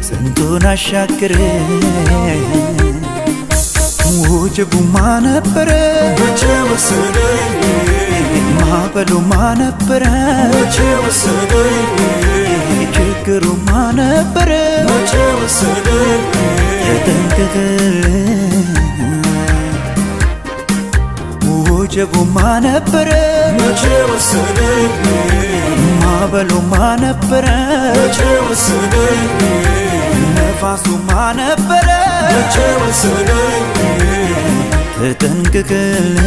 ስንቱን አሻግረን። ወጀቡማ ነበረ፣ መቼ ወሰደኝ፣ ማዕበሉማ ነበረ፣ መቼ ወሰደኝ፣ ችግሩማ ነበረ። መቼ ወሰደኝ። ተጠንቀቅልን። ወጀቡማ ነበረ፣ መቼ ወሰደኝ፣ ማዕበሉማ ነበረ፣ መቼ ወሰደኝ፣ ነፋሱማ ነበረ። መቼ ወሰደኝ። ተጠንቀቅልን።